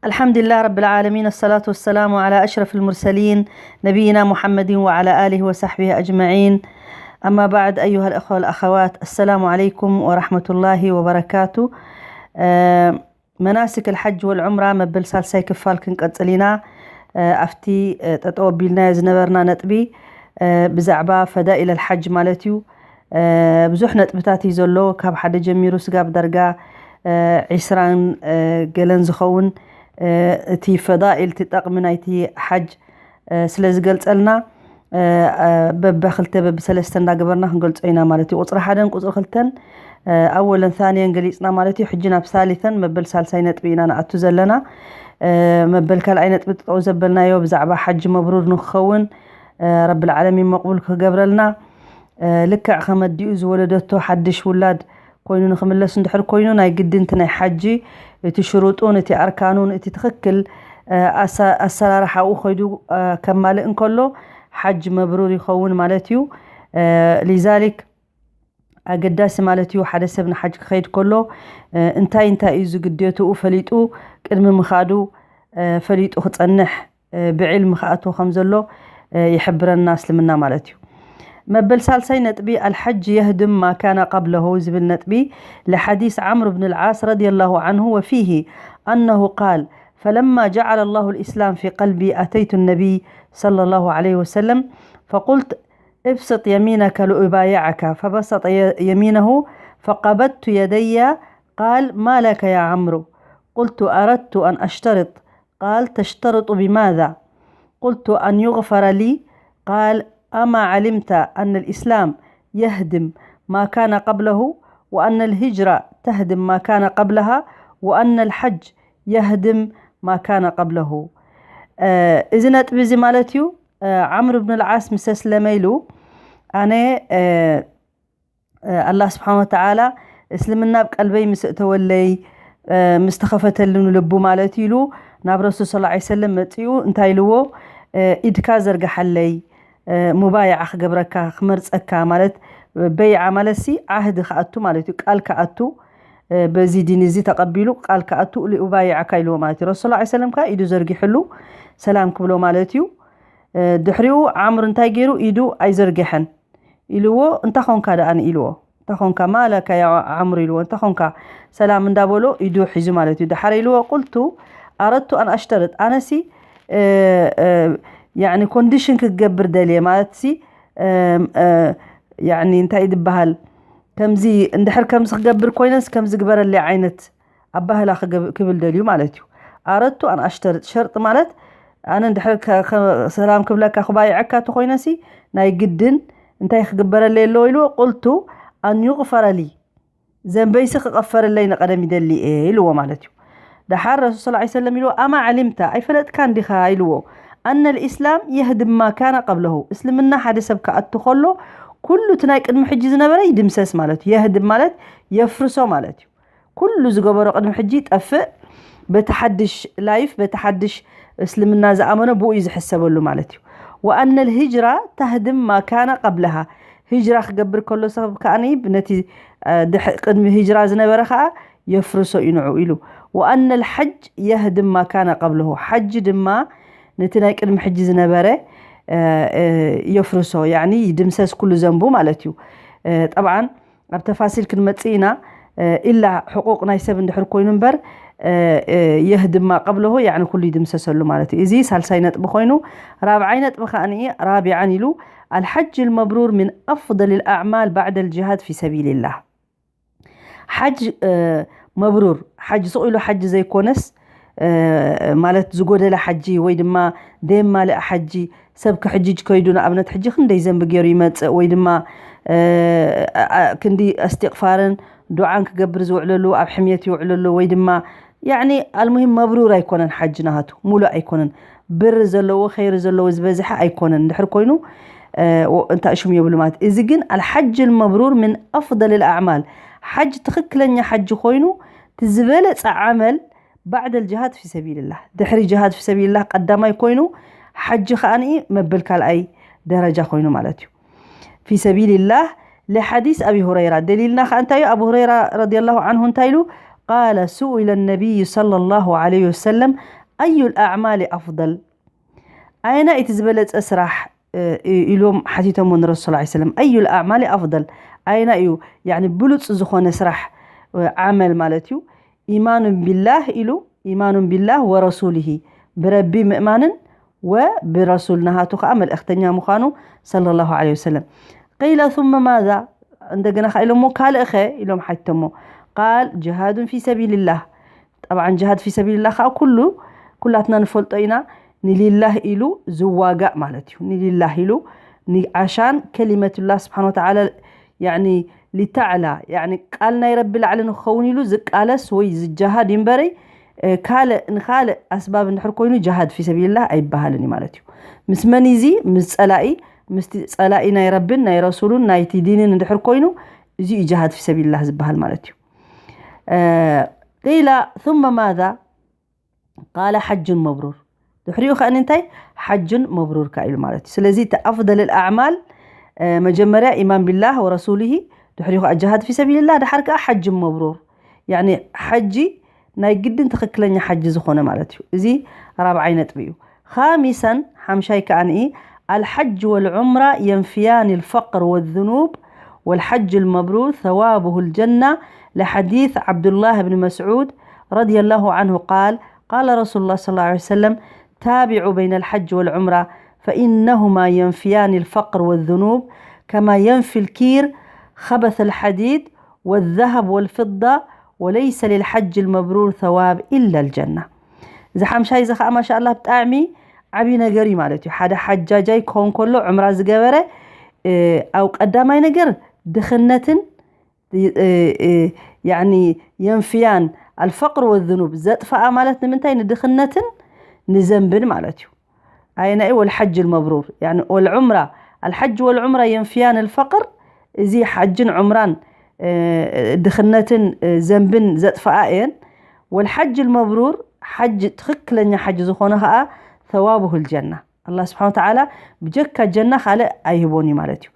الحمد لله رب العالمين، الصلاة والسلام على أشرف المرسلين نبينا محمد وعلى آله وصحبه أجمعين. أما بعد، أيها الأخوة والأخوات، السلام عليكم ورحمة الله وبركاته. መናስክ ልሓጅ ወልዑምራ መበል ሳልሳይ ክፋል ክንቀጽል ኢና። ኣብቲ ጠጠው ኣቢልናዮ ዝነበርና ነጥቢ ብዛዕባ ፈዳኢል ልሓጅ ማለት እዩ። ብዙሕ ነጥብታት እዩ ዘሎ። ካብ ሓደ ጀሚሩ ስጋብ ዳርጋ ዒስራን ገለን ዝኸውን እቲ ፈዳኢል፣ እቲ ጠቕሚ ናይቲ ሓጅ ስለ ዝገልጸልና፣ በበክልተ በብሰለስተ እንዳገበርና ክንገልጾ ኢና ማለት እዩ። ቁፅሪ ሓደን ቁፅሪ ክልተን ኣወለን ሳንየን ገሊፅና ማለት እዩ። ሕጂ ናብ ሳሊሰን መበል ሳልሳይ ነጥቢ ኢና ንኣቱ ዘለና። መበል ካልኣይ ነጥቢ ጠጠው ዘበልናዮ ብዛዕባ ሓጂ መብሩር ንክኸውን ረብል ዓለሚን መቕቡል ክገብረልና፣ ልክዕ ከመዲኡ ዝወለደቶ ሓድሽ ውላድ ኮይኑ ንክምለስ እንድሕር ኮይኑ፣ ናይ ግድን እቲ ናይ ሓጂ እቲ ሽሩጡን እቲ ኣርካኑን እቲ ትኽክል ኣሰራርሓኡ ከይዱ ከማልእ እንከሎ ሓጅ መብሩር ይኸውን ማለት እዩ። ሊዛሊክ ኣገዳሲ ማለት እዩ፣ ሓደ ሰብ ንሓጅ ክኸይድ ከሎ እንታይ እንታይ እዩ ዝግዴትኡ ፈሊጡ ቅድሚ ምኻዱ ፈሊጡ ክጸንሕ ብዕልሚ ክኣትዎ ከም ዘሎ ይሕብረና እስልምና ማለት እዩ። መበል ሳልሳይ ነጥቢ፣ الحج يهدم ما كان قبله ዝብል ነጥቢ፣ لحديث عمرو بن العاص رضي الله عنه وفيه أنه قال: فلما جعل الله الإسلام في قلبي أتيت النبي صلى الله عليه وسلم فقلت: ابسط يمينك لأبايعك، فبسط يمينه فقبضت يدي، قال: ما لك يا عمرو؟ قلت: أردت أن أشترط. قال: تشترط بماذا؟ قلت: أن يغفر لي. قال: أما علمت أن الإسلام يهدم ما كان قبله، وأن الهجرة تهدم ما كان قبلها، وأن الحج يهدم ما كان قبله. እዚ ነጥቢ እዚ ማለት እዩ። ዓምር ብን ልዓስ ምስ ኣስለመ ኢሉ ኣነ ኣላህ ስብሓን ወተዓላ እስልምና ኣብ ቀልበይ ምስ እተወለይ፣ ምስ ተኸፈተሉ ንልቡ ማለት ኢሉ ናብ ረሱል ስ ሰለም መፂኡ እንታይ ኢልዎ? ኢድካ ዘርግሓለይ፣ ሙባይዓ ክገብረካ፣ ክመርፀካ ማለት፣ በይዓ ማለት ሲ ዓህዲ ክኣቱ ማለት እዩ፣ ቃል ክኣቱ፣ በዚ ዲን እዚ ተቐቢሉ ቃል ክኣቱ፣ ኡባይዓካ ኢልዎ ማለት እዩ። ረሱል ስ ሰለም ከዓ ኢዱ ዘርጊሕሉ ሰላም ክብሎ ማለት እዩ። ድሕሪኡ ዓምር እንታይ ገይሩ? ኢዱ ኣይዘርገሐን ኢልዎ። እንታ ኾንካ ደኣ ኢልዎ። እንታ ኾንካ? ማለካ ያ ዓምሩ ኢልዎ። እንታ ኾንካ? ሰላም እንዳበሎ ኢዱ ሒዙ ማለት እዩ። ደሓር ኢልዎ፣ ቁልቱ ኣረቱ ኣን ኣሽተርጥ፣ ኣነሲ ያኒ ኮንዲሽን ክገብር ደልየ ማለት ሲ፣ ያኒ እንታይ ዝበሃል፣ ከምዚ እንድሕር ከምዚ ክገብር ኮይነስ ከምዚ ግበረለይ ዓይነት ኣባህላ ክብል ደልዩ ማለት እዩ። ኣረቱ ኣን ኣሽተርጥ፣ ሸርጢ ማለት ኣነ እንድሕር ሰላም ክብለካ ክባይዐካ ተኮይነሲ ናይ ግድን እንታይ ክግበረለይ ኣለዎ ኢልዎ። ቁልቱ ኣን ዩቕፈረ ሊ፣ ዘንበይሲ ክቐፈርለይ ንቐደም ይደሊ እየ ኢልዎ ማለት እዩ። ደሓር ረሱል ስ ሰለም ኢልዎ ኣማ ዓሊምታ፣ ኣይፈለጥካ እንዲኻ ኢልዎ። ኣነ ልእስላም የህድም ማ ካነ ቀብለሁ፣ እስልምና ሓደ ሰብ ክኣቱ ከሎ ኩሉ እቲ ናይ ቅድሚ ሕጂ ዝነበረ ይድምሰስ ማለት እዩ። የህድም ማለት የፍርሶ ማለት እዩ። ኩሉ ዝገበሮ ቅድሚ ሕጂ ይጠፍእ። በቲ ሓድሽ ላይፍ፣ በቲ ሓድሽ እስልምና ዝኣመኖ ብኡ እዩ ዝሕሰበሉ ማለት እዩ። ወኣነ ልሂጅራ ተህድም ማ ካነ ቀብለሃ፣ ሂጅራ ክገብር ከሎ ሰብ ከኣ ነቲ ቅድሚ ሂጅራ ዝነበረ ከኣ የፍርሶ እዩ ንዑ ኢሉ። ወኣነ ልሐጅ የህድም ማ ካነ ቀብለሁ፣ ሓጂ ድማ ነቲ ናይ ቅድሚ ሕጂ ዝነበረ የፍርሶ፣ ያኒ ይድምሰስ ኩሉ ዘንቡ ማለት እዩ። ጠብዓን ኣብ ተፋሲል ክንመጽእ ኢና። ኢላ ሕቁቕ ናይ ሰብ እንድሕር ኮይኑ እምበር፣ የህድም ማ ቀብለሁ፣ ያኒ ኩሉ ይድምሰሰሉ ማለት እዩ። እዚ ሳልሳይ ነጥቢ ኮይኑ፣ ራብዓይ ነጥቢ ከኣ ራቢዓን ኢሉ፣ ኣልሓጅ ልመብሩር ምን ኣፍضል ልኣዕማል ባዕደ ልጅሃድ ፊ ሰቢልላህ። ሓጅ መብሩር፣ ሓጅ ስቕ ኢሉ ሓጅ ዘይኮነስ፣ ማለት ዝጎደለ ሓጂ ወይ ድማ ደየማልእ ሓጂ፣ ሰብ ክሕጅጅ ከይዱ፣ ንኣብነት ሕጂ ክንደይ ዘንቢ ገይሩ ይመጽእ፣ ወይ ድማ ክንዲ እስትቕፋርን ዱዓን ክገብር ዝውዕለሉ ኣብ ሕምየት ይውዕለሉ፣ ወይ ድማ ያኒ ኣልሙሂም መብሩር ኣይኮነን ሓጂ ናሃቱ፣ ሙሉእ ኣይኮነን። ብር ዘለዎ ኸይሪ ዘለዎ ዝበዝሐ ኣይኮነን። እንድሕር ኮይኑ እንታይ ሽሙ የብሉ ማለት። እዚ ግን ኣልሓጅ ልመብሩር ምን ኣፍضል ልኣዕማል፣ ሓጅ ትኽክለኛ ሓጅ ኮይኑ እቲ ዝበለፀ ዓመል ባዕደ ልጅሃድ ፊ ሰቢልላህ፣ ድሕሪ ጅሃድ ፊ ሰቢልላህ ቀዳማይ ኮይኑ፣ ሓጂ ከኣ መበል ካልኣይ ደረጃ ኮይኑ ማለት እዩ። ፊ ሰቢልላህ። ለሓዲስ ኣቢ ሁረይራ ደሊልና ከኣ እንታይ እዩ? ኣቡ ሁረይራ ረዲየላሁ ዓንሁ እንታይ ኢሉ? قال سئل النبي صلى الله عليه وسلم أي الأعمال أفضل؟ ኣየና እቲ ዝበለጸ ስራሕ ኢሎም ሓቲቶሞ ንረሱል ሰለም። أي الأعمال أفضل? ኣየና እዩ ብሉፅ ዝኾነ ስራሕ ዓመል ማለት እዩ። ኢማኑን ቢላህ ኢሉ፣ ኢማኑን ቢላህ ወረሱሊሂ፣ ብረቢ ምእማንን ወብረሱል ናሃቱ ከዓ መልእኽተኛ ምዃኑ ሰለላሁ ዐለይሂ ወሰለም። قيل ثم ماذا؟ እንደገና ከዓ ኢሎሞ ካልእኸ ኢሎም ሓቲቶሞ። قال جهاد في سبيل الله. ጠብዓን ጅሃድ ፊ ሰቢልላህ ከዓ ኩሉ ኩላትና ንፈልጦ ኢና። ንሊላህ ኢሉ ዝዋጋእ ማለት እዩ። ንሊላህ ኢሉ ንዓሻን ከሊመቱላህ ስብሓን ወተዓላ ያኒ ሊተዕላ ያኒ ቃል ናይ ረቢ ላዕሊ ንክኸውን ኢሉ ዝቃለስ ወይ ዝጀሃድ እዩ እምበረይ ካልእ ንካልእ ኣስባብ እንድሕር ኮይኑ ጅሃድ ፊ ሰቢልላህ ኣይበሃልን እዩ ማለት እዩ። ምስ መን እዚ? ምስ ፀላኢ፣ ምስቲ ፀላኢ ናይ ረብን ናይ ረሱሉን ናይቲ ዲንን እንድሕር ኮይኑ እዚ እዩ ጅሃድ ፊ ሰቢልላህ ዝበሃል ማለት እዩ። قيل ثم ماذا؟ قال حج مبرور. ድሕሪኡ ከኣ እንታይ ሓጅን መብሩር ከኣ ኢሉ ማለት እዩ። ስለዚ እቲ ኣፍደል ኣዕማል መጀመርያ ኢማን ቢላህ ወረሱሊሂ፣ ድሕሪኡ ከኣ ጅሃድ ፊ ሰቢልላህ፣ ድሓር ከኣ ሓጅን መብሩር። ያኒ ሓጂ ናይ ግድን ትኽክለኛ ሓጂ ዝኾነ ማለት እዩ። እዚ ራብዓይ ነጥቢ እዩ። خامسا ሓምሻይ ከኣ ንኢ الحج والعمرة ينفيان الفقر والذنوب والحج المبرور ثوابه الجنة لحديث عبد الله بن مسعود رضي الله عنه قال قال رسول الله صلى الله عليه وسلم تابعوا بين الحج والعمرة فإنهما ينفيان الفقر والذنوب كما ينفي الكير خبث الحديد والذهب والفضة وليس للحج المبرور ثواب إلا الجنة. እዚ ሓምሻይ እዚ ከዓ ማሻኣላ ብጣዕሚ ዓብዪ ነገር እዩ ማለት እዩ። ሓደ ሓጃጃይ ክኸውን ከሎ ዕምራ ዝገበረ ኣብ ቀዳማይ ነገር ድኽነትን ያኒ የንፍያን الفقر والذنوب ዘጥፋኣ ማለት ንምንታይ ንድኽነትን ንዘንብን ማለት እዩ። ኣየናይ والحج المبرور يعني والعمرة الحج والعمرة ينفيان الفقر እዚ ሓጅን ዑምራን ድኽነትን ዘንብን ዘጥፋኣ እየን። والحج المبرور ሓጅ ትኽክለኛ ሓጅ ዝኾነ ከዓ ثوابه الجنة ኣላህ ስብሓን ወተዓላ ብጀካ ጀና ካልእ ኣይህቦን እዩ ማለት እዩ።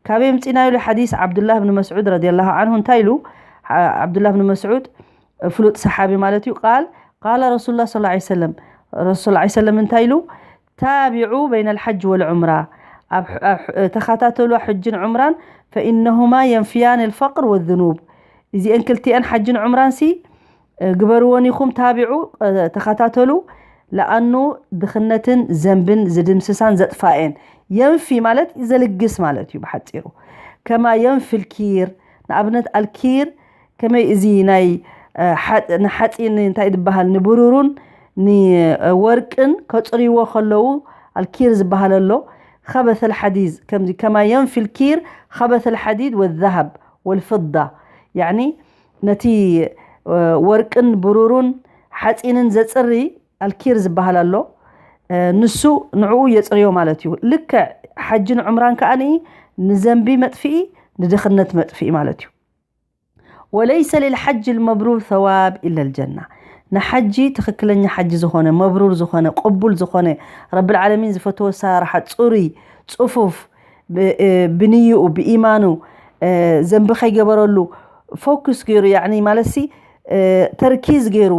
ካበይ ምፂናዮ ኢሉ ሓዲስ ዓብዱላህ ብን መስዑድ ረዲየላሁ ዓንሁ እንታይ ኢሉ? ዓብዱላህ ብን መስዑድ ፍሉጥ ሰሓቢ ማለት እዩ። ቃል ቃለ ረሱሉላህ ሰለላሁ ዐለይሂ ወሰለም ረሱል ሰለላሁ ዐለይሂ ወሰለም እንታይ ኢሉ? ታቢዑ በይነ ልሓጅ ወልዑምራ ተኸታተሉ ሕጅን ዑምራን ፈኢነሁማ የንፍያን ልፈቅር ወዝኑብ እዚአን ክልቲአን ሓጅን ዑምራን ሲ ግበርዎን ኢኹም ታቢዑ ተኸታተሉ ለኣኑ ድኽነትን ዘንብን ዝድምስሳን ዘጥፋኤን የንፊ ማለት ዘልግስ ማለት እዩ ብሓፂሩ ከማ የንፊ ልኪር ንኣብነት ኣልኪር ከመይ እዚ ናይ ንሓፂን እንታይ ዝበሃል ንብሩሩን ንወርቅን ከፅርይዎ ከለዉ ኣልኪር ዝበሃል ኣሎ ኸበተ ልሓዲዝ ከምዚ ከማ የንፊ ልኪር ኸበተ ልሓዲድ ወዛሃብ ወልፍዳ ያኒ ነቲ ወርቅን ብሩሩን ሓፂንን ዘፅሪ ኣልኪር ዝበሃል ኣሎ ንሱ ንዕኡ የፅርዮ ማለት እዩ ልክዕ ሓጅን ዑምራን ከኣ ንዘንቢ መጥፍኢ ንድኽነት መጥፍኢ ማለት እዩ ወለይሰ ልልሓጅ ልመብሩር ሰዋብ ኢለ ልጀና ንሓጂ ትኽክለኛ ሓጂ ዝኾነ መብሩር ዝኾነ ቅቡል ዝኾነ ረብልዓለሚን ዝፈትዎ ኣሰራርሓ ፅሩይ ፅፉፍ ብንይኡ ብኢማኑ ዘንቢ ከይገበረሉ ፎኩስ ገይሩ ያኒ ማለትሲ ተርኪዝ ገይሩ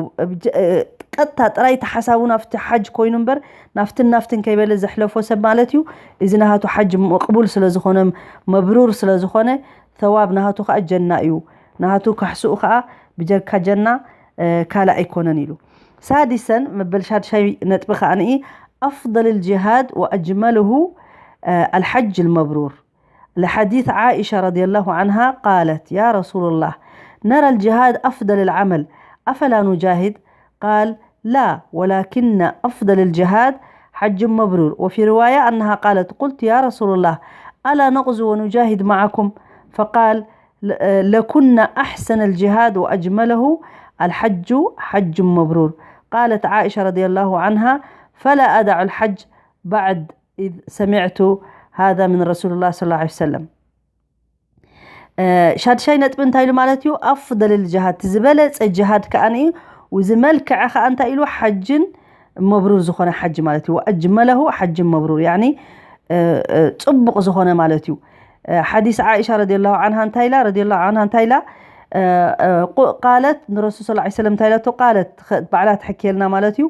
ቀጥታ ጥራይ ተሓሳቡ ናብቲ ሓጅ ኮይኑ እምበር ናፍትን ናፍትን ከይበለ ዘሕለፎ ሰብ ማለት እዩ እዚ ናሃቱ ሓጅ መቅቡል ስለዝኾነ መብሩር ስለዝኾነ ተዋብ ናሃቱ ከዓ ጀና እዩ ናሃቱ ካሕስኡ ከዓ ብጀካ ጀና ካልእ ኣይኮነን ኢሉ ሳዲሰን መበል ሻድሻይ ነጥቢ ከዓ ንኢ ኣፍضል الجهاد وأجمله الحج المبرور لحديث عائشة رضي الله عنها قالت يا رسول الله نرى الجهاد أفضل العمل أفلا نجاهد قال لا ولكن أفضل الجهاد حج مبرور وفي رواية أنها قالت قلت يا رسول الله ألا نغزو ونجاهد معكم فقال لكن أحسن الجهاد وأجمله الحج حج مبرور قالت عائشة رضي الله عنها فلا أدع الحج بعد إذ سمعت هذا من رسول الله صلى الله عليه وسلم ሻድሻይ ነጥቢ እንታይ ኢሉ ማለት እዩ ኣፍضል الجهاد ዝበለፀ ጅሃድ ከኣ እዩ እዚ መልክዐ ከኣ እንታይ ኢሉ ሓጅን መብሩር ዝኾነ ሓጅ ማለት እዩ ኣጅመለሁ ሓጅን መብሩር ያኒ ፅቡቕ ዝኾነ ማለት እዩ ሓዲስ ዓኢሻ ረዲየላሁ ዓንሃ እንታይ ኢላ ረዲየላሁ ዓንሃ እንታይ ኢላ ቃለት ንረሱል ስ ሰለም እንታይ ኢላቶ? ቃለት፣ ባዕላ ትሕክየልና ማለት እዩ።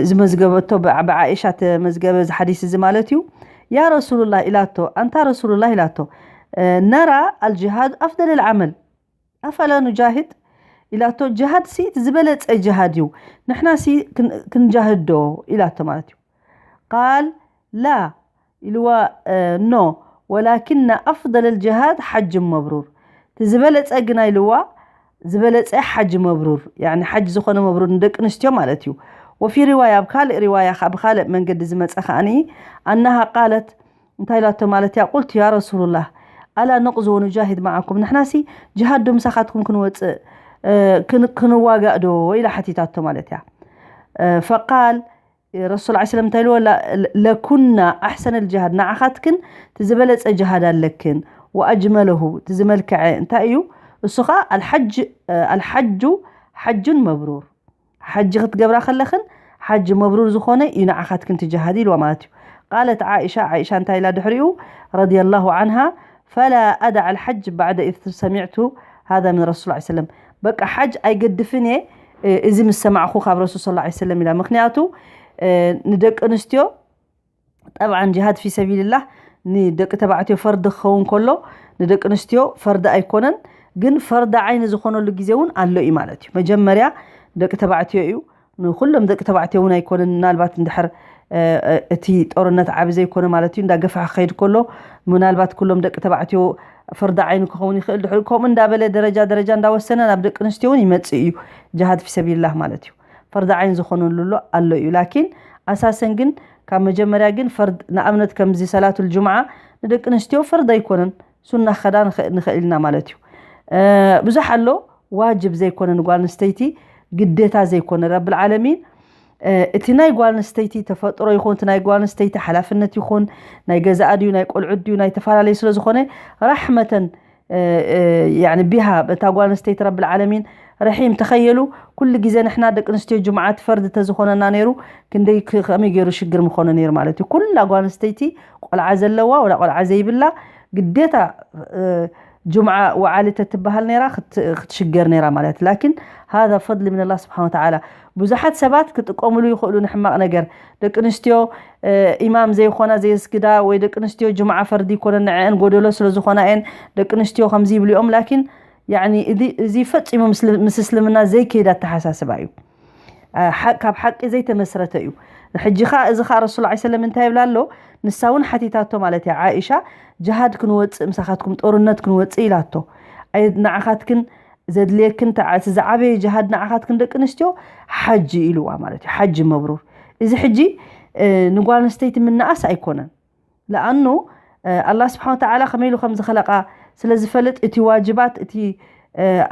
ዝመዝገበቶ ብዓኢሻ ተመዝገበ እዚ ሓዲስ እዚ ማለት እዩ። ያ ረሱሉላህ ኢላቶ፣ ኣንታ ረሱሉላህ ኢላቶ፣ ነራ ኣልጅሃድ ኣፍደል ልዓመል ኣፈላ ኑጃሂድ ኢላቶ፣ ጅሃድ ሲ እቲ ዝበለፀ ጅሃድ እዩ፣ ንሕና ሲ ክንጃህድ ዶ ኢላቶ ማለት እዩ። ቃል ላ ኢልዋ፣ ኖ፣ ወላኪና ኣፍደል ልጅሃድ ሓጅ መብሩር፣ እቲ ዝበለፀ ግና ኢልዋ ዝበለፀ ሓጅ መብሩር፣ ያኒ ሓጅ ዝኾነ መብሩር ንደቂ ኣንስትዮ ማለት እዩ። ወፊ ሪዋያ፣ ኣብ ካልእ ሪዋያ ብካልእ መንገዲ ዝመፀ ከዓኒ ኣናሃ ቃለት እንታይ ኢላቶ ማለት እያ? ቁልቱ ያ ረሱሉላህ ኣላ ነቕዙ ወኑጃሂድ መዓኩም፣ ንሕናሲ ጅሃድ ዶ ምሳኻትኩም ክንወፅእ ክንዋጋእ ዶ ኢላ ሓቲታቶ ማለት እያ። ፈቃል ረሱል ዓ ሰለም እንታይ ኢልዎ? ለኩና ኣሕሰን ልጅሃድ፣ ንዓኻትክን እቲ ዝበለፀ ጅሃድ ኣለክን፣ ወኣጅመለሁ፣ እቲ ዝመልክዐ እንታይ እዩ? እሱ ኸዓ ኣልሓጁ ሓጁን መብሩር፣ ሓጂ ክትገብራ ከለኽን ሓጂ መብሩር ዝኾነ እዩ ንዓኻትክን ትጅሃዲ ኢልዋ ማለት እዩ። ቃለት ዓኢሻ፣ ዓኢሻ እንታይ ኢላ ድሕሪኡ ረዲየላሁ ዓንሃ፣ ፈላ ኣዳዕ ልሓጅ ባዕደ ኢዝ ሰሚዕቱ ሃዛ ምን ረሱል ላ ሰለም፣ በቃ ሓጅ ኣይገድፍን እየ እዚ ምስ ሰማዕኹ ካብ ረሱል ስለ ላ ሰለም ኢላ። ምክንያቱ ንደቂ ኣንስትዮ ጠብዓን ጅሃድ ፊ ሰቢልላህ ንደቂ ተባዕትዮ ፈርዲ ክኸውን ከሎ ንደቂ ኣንስትዮ ፈርዲ ኣይኮነን። ግን ፈርዲ ዓይኒ ዝኾነሉ ግዜ እውን ኣሎ እዩ ማለት እዩ። መጀመርያ ደቂ ተባዕትዮ እዩ፣ ንኩሎም ደቂ ተባዕትዮ እውን ኣይኮነን። ምናልባት እንድሕር እቲ ጦርነት ዓቢ ዘይኮነ ማለት እዩ እንዳገፍሐ ክኸይድ ከሎ ምናልባት ኩሎም ደቂ ተባዕትዮ ፈርዲ ዓይኒ ክኸውን ይኽእል። ድሕሪ ከምኡ እንዳበለ ደረጃ ደረጃ እንዳወሰነ ናብ ደቂ ኣንስትዮ እውን ይመጽእ እዩ ጅሃድ ፊ ሰቢልላህ ማለት እዩ። ፈርዲ ዓይን ዝኾነሉ ኣሎ ኣሎ እዩ። ላኪን ኣሳሰን ግን ካብ መጀመርያ ግን ፈርድ ንኣብነት ከምዚ ሰላቱል ጁምዓ ንደቂ ኣንስትዮ ፈርድ ኣይኮነን፣ ሱና ክኸዳ ንኽእል ኢና ማለት እዩ። ብዙሕ ኣሎ ዋጅብ ዘይኮነ ንጓል ኣንስተይቲ ግዴታ ዘይኮነ ረብል ዓለሚን እቲ ናይ ጓል ኣንስተይቲ ተፈጥሮ ይኹን እቲ ናይ ጓል ኣንስተይቲ ሓላፍነት ይኹን ናይ ገዛኣ ድዩ ናይ ቆልዑት ድዩ ናይ ተፈላለዩ ስለ ዝኾነ ራሕመተን ቢሃ በታ ጓል ኣንስተይቲ ረብል ዓለሚን ረሒም ተኸየሉ። ኩሉ ግዜ ንሕና ደቂ ኣንስትዮ ጅምዓት ፈርድ ተዝኾነና ነይሩ ክንደይ ከመይ ገይሩ ሽግር ምኾነ ነይሩ ማለት እዩ። ኩላ ጓል ኣንስተይቲ ቆልዓ ዘለዋ ወላ ቆልዓ ዘይብላ ግዴታ ጅምዓ ወዓሊ ተትበሃል ነይራ ክትሽገር ነይራ ማለት እዩ። ላኪን ሃዛ ፈድሊ ምን ኣላህ ስብሓን ወተዓላ። ብዙሓት ሰባት ክጥቀምሉ ይኽእሉ ንሕማቕ ነገር። ደቂ ኣንስትዮ ኢማም ዘይኾና ዘየስግዳ ወይ ደቂ ኣንስትዮ ጅምዓ ፈርዲ ይኮነ ንዐአን ጎደሎ ስለ ዝኾና እየን ደቂ ኣንስትዮ ከምዚ ይብሉ እዮም። ላኪን ያኒ እዚ ፈፂሙ ምስ እስልምና ዘይከይድ ኣተሓሳስባ እዩ። ካብ ሓቂ ዘይተመስረተ እዩ። ሕጂ ኸዓ እዚ ኸዓ ረሱል ላ ሰለም እንታይ ይብላ ኣሎ? ንሳ እውን ሓቲታቶ ማለት እያ ዓኢሻ፣ ጅሃድ ክንወፅእ ምሳኻትኩም ጦርነት ክንወፅእ ኢላቶ። ኣይ ንዓኻትክን ዘድልየክን እቲ ዝዓበየ ጅሃድ ንዓኻትክን ደቂ ኣንስትዮ ሓጂ ኢልዋ ማለት እዩ። ሓጂ መብሩር። እዚ ሕጂ ንጓል ኣንስተይቲ ምንኣስ ኣይኮነን። ለኣኑ ኣላህ ስብሓን ወተዓላ ከመይ ኢሉ ከም ዝኸለቓ ስለ ዝፈልጥ እቲ ዋጅባት እቲ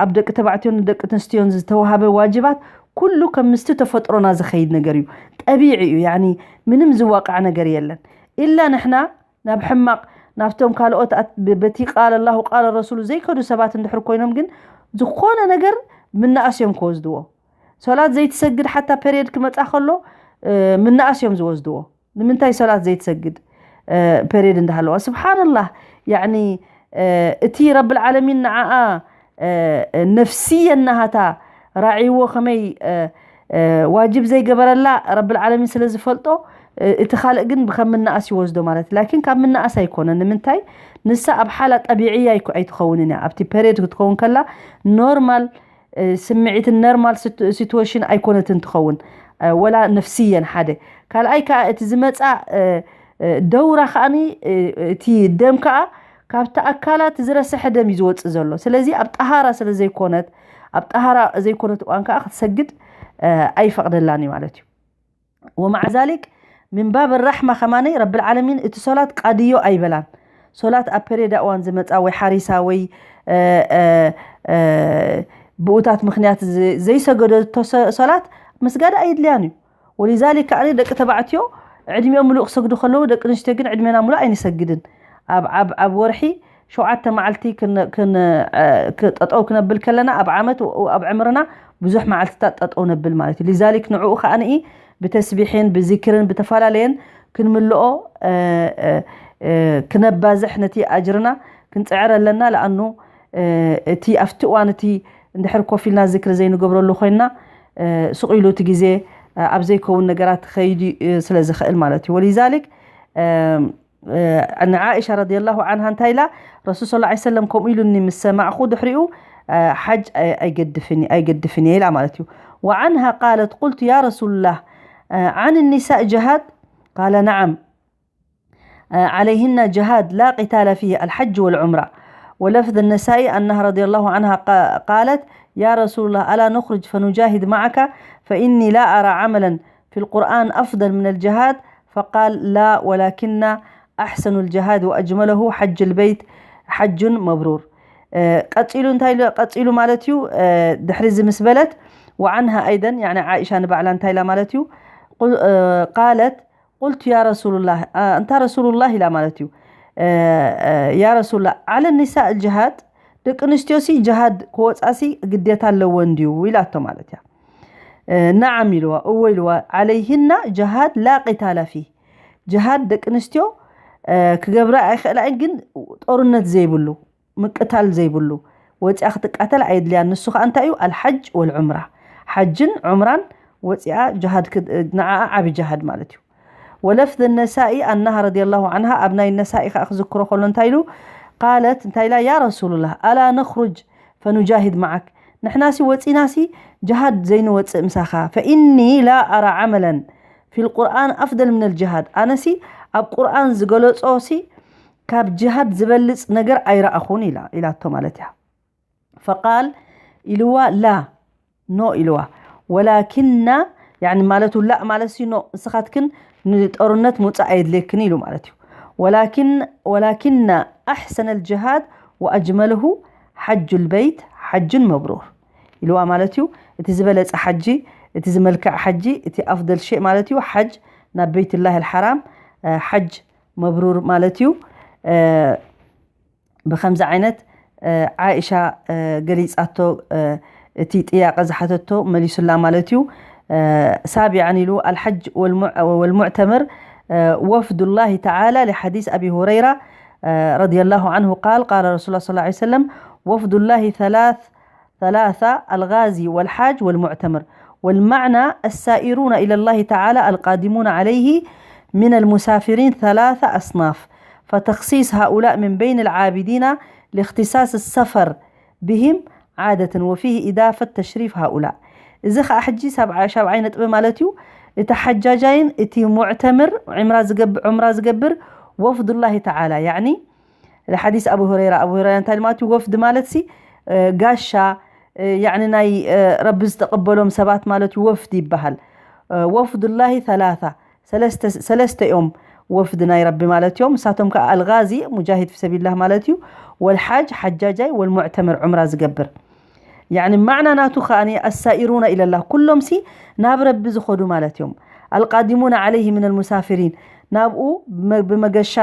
ኣብ ደቂ ተባዕትዮን ደቂ ኣንስትዮን ዝተዋሃበ ዋጅባት ኩሉ ከም ምስቲ ተፈጥሮና ዝኸይድ ነገር እዩ። ጠቢዒ እዩ። ያኒ ምንም ዝዋቃዕ ነገር የለን። ኢላ ንሕና ናብ ሕማቕ ናብቶም ካልኦት በቲ ቃል ኣላሁ ቃል ረሱሉ ዘይከዱ ሰባት እንድሕር ኮይኖም ግን ዝኾነ ነገር ምንኣስ እዮም ክወስድዎ። ሶላት ዘይትሰግድ ሓታ ፔሬድ ክመፃ ከሎ ምንኣስ እዮም ዝወስድዎ። ንምንታይ ሶላት ዘይትሰግድ ፔሬድ እንዳሃለዋ? ስብሓንላህ። ያኒ እቲ ረብል ዓለሚን ንዓኣ ነፍስየን ናሃታ ራዒዎ ከመይ ዋጅብ ዘይገበረላ ረብል ዓለሚን ስለ ዝፈልጦ እቲ ካልእ ግን ብከም ምንኣስ ይወስዶ ማለት እዩ። ላኪን ካብ ምንኣስ ኣይኮነን። ንምንታይ ንሳ ኣብ ሓላ ጠቢዕያ ኣይኮ- ኣይትኸውን እያ። ኣብቲ ፔሬድ ክትኸውን ከላ ኖርማል ስምዒትን ነርማል ሲትዌሽን ኣይኮነትን ትኸውን። ወላ ነፍስየን ሓደ ካልኣይ ከዓ እቲ ዝመፃ ደውራ ከዓኒ እቲ ደም ከዓ ካብቲ ኣካላት ዝረሰሐ ደም እዩ ዝወፅእ ዘሎ። ስለዚ ኣብ ጠሃራ ስለ ዘይኮነት ኣብ ጠሃራ ዘይኮነት እዋን ከዓ ክትሰግድ ኣይፈቕደላን እዩ ማለት እዩ። ወማዓ ዛሊክ ምን ባብ ራሕማ ከማነይ ረብል ዓለሚን እቲ ሶላት ቃድዮ ኣይበላን። ሶላት ኣብ ፔሬዳ እዋን ዝመፃ ወይ ሓሪሳ ወይ ብኡታት ምክንያት ዘይሰገደቶ ሶላት ምስጋድ ኣይድልያን እዩ። ወሊዛሊክ ከዓ ደቂ ተባዕትዮ ዕድሚኦም ምሉእ ክሰግዱ ከለዉ ደቂ ኣንስትዮ ግን ዕድሜና ምሉእ ኣይንሰግድን። ኣብ ወርሒ ሸውዓተ መዓልቲ ጠጠው ክነብል ከለና ኣብ ዓመት ኣብ ዕምርና ብዙሕ መዓልትታት ጠጠው ነብል ማለት እዩ። ሊዛሊክ ንዕኡ ከዓ ብተስቢሕን ብዚክርን ብተፈላለየን ክንምልኦ ክነባዝሕ ነቲ ኣጅርና ክንፅዕር ኣለና። ለኣኑ እቲ ኣብቲ እዋን እቲ እንድሕር ኮፍ ኢልና ዝክሪ ዘይንገብረሉ ኮይና ስቕ ኢሉ እቲ ግዜ ኣብ ዘይከውን ነገራት ክኸይድ ስለ ዝኽእል ማለት እዩ። ወሊዛሊክ ንዓኢሻ ረዲየላሁ ዓንሃ እንታይ ኢላ? ረሱል ሰለላሁ ዐለይሂ ወሰለም ከምኡ ኢሉኒ ምስ ሰማዕኹ ድሕሪኡ ሓጅ ኣይገድፍን ኣይገድፍን እየ ኢላ ማለት እዩ። وعنها قالت قلت يا رسول الله عن النساء جهاد؟ قال نعم عليهن جهاد لا قتال فيه الحج والعمرة. ولفظ النسائي أنها رضي الله عنها قالت يا رسول الله ألا نخرج فنجاهد معك فإني لا أرى عملا في القرآن أفضل من الجهاد؟ فقال لا ولكن أحسن الجهاد وأجمله حج البيت حج مبرور. ቀፂሉ እንታይ ኢሉ ቀፂሉ ማለት እዩ። ድሕሪ እዚ ምስ በለት وعنها أيضا يعني عائشة ንባዕላ እንታይ ኢላ ማለት እዩ። قالت قلت يا رسول الله أنت رسول الله ኢላ ማለት እዩ። يا رسول الله على النساء الجهاد ደቂ ኣንስትዮሲ ጅሃድ ክወፃሲ ግዴታ ኣለወን ድዩ ኢላቶ ማለት እያ። نعم ኢልዋ እወ ኢልዋ عليهن جهاد لا قتال فيه ጅሃድ ደቂ ኣንስትዮ ክገብራ ኣይኽእላ ግን ጦርነት ዘይብሉ ምቅታል ዘይብሉ ወፂኣ ክትቃተል ኣየድልያን። ንሱ ከዓ እንታይ እዩ? الحج والعمرة ሓጅን ዑምራን ወፂኣ ጅሃድ ንዓኣ ዓብ ጅሃድ ማለት እዩ። ولفظ النسائي أنها رضي الله عنها ኣብ ናይ ነሳኢ ከዓ ክዝክሮ ከሎ እንታይ ኢሉ قالت እንታይ ኢላ يا رسول الله ألا نخرج فنجاهد معك ንሕናሲ ወፂናሲ ጅሃድ ዘይንወፅእ ምሳኻ فإني لا أرى عملا في القرآن أفضل من الجهاد ኣነሲ ኣብ ቁርኣን ዝገለፆሲ ካብ ጅሃድ ዝበልፅ ነገር ኣይረኣኹን ኢላ ኢላቶ ማለት እያ። فقال ኢልዋ لا ኖ ኢልዋ ولكن يعني ማለቱ لا ማለት ሲ ኖ ንስኻትክን ንጦርነት ምውፃእ ኣየድልየክን ኢሉ ማለት እዩ። ولكن ولكن أحسن الجهاد وأجمله حج البيت حج مبرور ኢልዋ ማለት እዩ። እቲ ዝበለፀ ሓጂ እቲ ዝመልክዕ ሓጂ እቲ ኣፍደል ሸእ ማለት እዩ ሓጅ ናብ ቤትላህ ልሓራም ሓጅ መብሩር ማለት እዩ። ብከምዚ ዓይነት ዓኢሻ ገሊፃቶ እቲ ጥያቐ ዝሓተቶ መሊሱላ ማለት እዩ። سابعا ኢሉ الحج والمعتمر وفد الله تعالى لحديث أبي هريرة رضي الله عنه قال قال رسول الله صلى الله عليه وسلم وفد الله ثلاث ثلاثة الغازي والحاج والمعتمر والمعنى السائرون إلى الله تعالى القادمون عليه من المسافرين ثلاثة أصناف فتخصيص هؤلاء من بين العابدين لاختصاص السفر بهم عادة وفيه إضافة تشريف هؤلاء እዚ ኸዓ ሕጂ ሻብዓይ ነጥቢ ማለት እዩ። እቲ ሓጃጃይን እቲ ሙዕተምር ዑምራ ዝገብር ወፍዱላሂ ተዓላ ያዕኒ ሓዲስ ኣቡ ሁረይራ ኣቡ ሁረይራ እንታይ ማለት እዩ? ወፍድ ማለት ሲ ጋሻ ያዕኒ ናይ ረቢ ዝተቐበሎም ሰባት ማለት እዩ። ወፍድ ይበሃል። ወፍዱላሂ ተላታ ሰለስተ እዮም። ወፍድ ናይ ረቢ ማለት እዮም። ንሳቶም ከዓ ኣልጋዚ ሙጃሂድ ፊ ሰቢልላህ ማለት እዩ። ወልሓጅ ሓጃጃይ ወልሙዕተምር ዑምራ ዝገብር ያዕኒ ማዕና ናቱ ከዓ ኣሳኢሩና ኢለላህ ኩሎም ሲ ናብ ረቢ ዝኸዱ ማለት እዮም። ኣልቃዲሙና ዓለይሂ ምን ኣልሙሳፊሪን ናብኡ ብመገሻ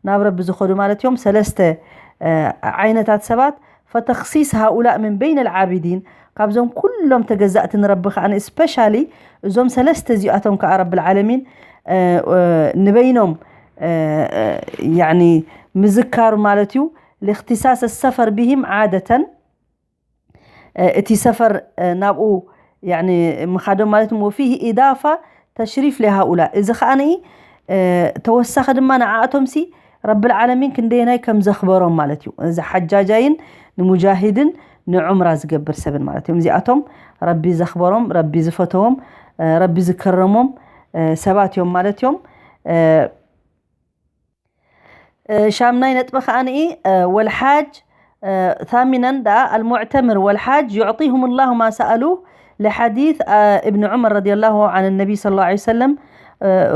ናብ ረቢ ዝኸዱ ማለት እዮም። ሰለስተ ዓይነታት ሰባት ፈተኽሲስ ሃኡላእ ምን በይን ኣልዓቢዲን ካብዞም ኩሎም ተገዛእቲ ንረቢ ከዓ ስፔሻሊ እዞም ሰለስተ እዚኣቶም ከዓ ረቢ ልዓለሚን ንበይኖም ያዕኒ ምዝካሩ ማለት እዩ። لاختصاص السفر بهم عادة እቲ ሰፈር ናብኡ ምኻዶም ማለት وفيه إضافة تشريف لهؤلاء እዚ ከዓ ተወሳኺ ድማ ንዓኣቶም ሲ ረቢ ልዓለሚን ክንደየናይ ከም ዘኽበሮም ማለት እዩ። እዚ ሓጃጃይን ንሙጃሂድን ንዑምራ ዝገብር ሰብን ማለት እዮም። እዚኣቶም ረቢ ዘኽበሮም ረቢ ዝፈተዎም ረቢ ዝከረሞም ሰባት እዮም ማለት እዮም። ሻምናይ ነጥቢ ከዓኒ ወልሓጅ ثامنا دعا المعتمر والحاج يعطيهم الله ما سألوه لحديث ابن عمر رضي الله عن النبي صلى الله عليه وسلم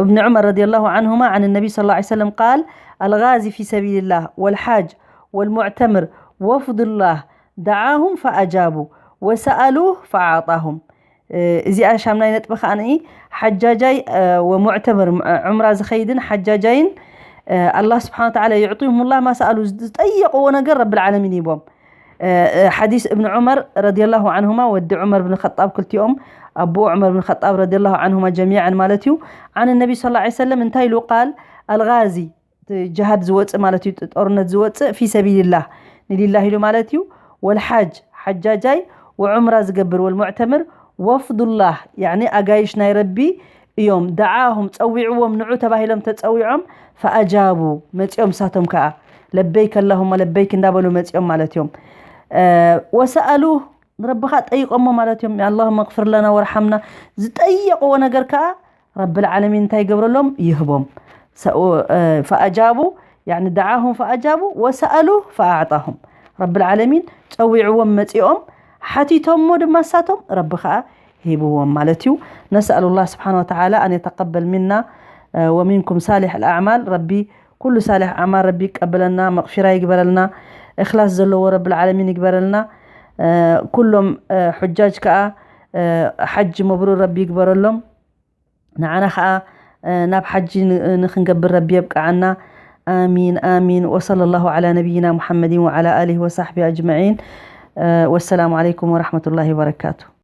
ابن عمر رضي الله عنهما عن النبي صلى الله عليه وسلم قال الغازي في سبيل الله والحاج والمعتمر وفد الله دعاهم فأجابوا وسألوه فأعطاهم እዚኣ ሻምናይ ነጥቢ ከዓኒ ሓጃጃይ ወሙዕተምር ዑምራ ዝኸይድን ሓጃጃይን ኣላህ ስብሓን ወተዓላ يعطيهم الله ما سألوا ዝጠየቕዎ ነገር ረቢ ልዓለሚን ይቦም። ሓዲስ እብን ዑመር ረዲየላሁ ዓንሁማ ወዲ ዑመር ብን ኸጣብ ክልቲኦም ኣቦ ዑመር ብን ኸጣብ ረዲየላሁ ዓንሁማ ጀሚዓን ማለት እዩ። عن النبي صلى الله عليه وسلم እንታይ ኢሉ ቃል ኣልጋዚ ጅሃድ ዝወፅእ ማለት እዩ። ጦርነት ዝወፅእ ፊ ሰቢልላህ ንሊላህ ኢሉ ማለት እዩ። ወልሓጅ ሓጃጃይ፣ ወዑምራ ዝገብር፣ ወልሙዕተምር ወፍዱላህ፣ ያኒ ኣጋይሽ ናይ ረቢ እዮም። ደዓሁም፣ ጸዊዕዎም፣ ንዑ ተባሂሎም ተጸዊዖም፣ ፈኣጃቡ፣ መጺኦም፣ ሳቶም ከኣ ለበይክ ኣላሁመ ለበይክ እንዳበሉ መጺኦም ማለት እዮም። ወሰኣሉ፣ ንረብኻ ጠይቆሞ ማለት እዮም። ኣላሁመ እግፍር ለና ወርሓምና፣ ዝጠየቕዎ ነገር ከኣ ረብል ዓለሚን እንታይ ይገብረሎም? ይህቦም። ፈኣጃቡ፣ ያኒ ደዓሁም ፈኣጃቡ፣ ወሰኣሉ ፈኣዕጣሁም። ረብል ዓለሚን ጸዊዕዎም መጺኦም፣ ሓቲቶሞ ድማ ሳቶም ረቢ ኸኣ ሂብዎም ማለት እዩ። ነስኣሉ ላህ ስብሓን ወተዓላ ኣን የተቀበል ሚና ወሚንኩም ሳሊሕ ልኣዕማል። ረቢ ኩሉ ሳሊሕ ኣዕማል ረቢ ይቀበለና፣ መቕፊራ ይግበረልና፣ እኽላስ ዘለዎ ረብል ዓለሚን ይግበረልና። ኩሎም ሑጃጅ ከኣ ሓጅ መብሩር ረቢ ይግበረሎም። ንዓና ኸዓ ናብ ሓጂ ንክንገብር ረቢ የብቅዓና። ኣሚን ኣሚን። ወሰለ ላሁ ዓላ ነቢይና ሙሓመድን ወዓላ ኣሊሂ ወሳሕቢ ኣጅመዒን። ወሰላሙ ዓለይኩም ወረሕመቱላሂ ወበረካቱ።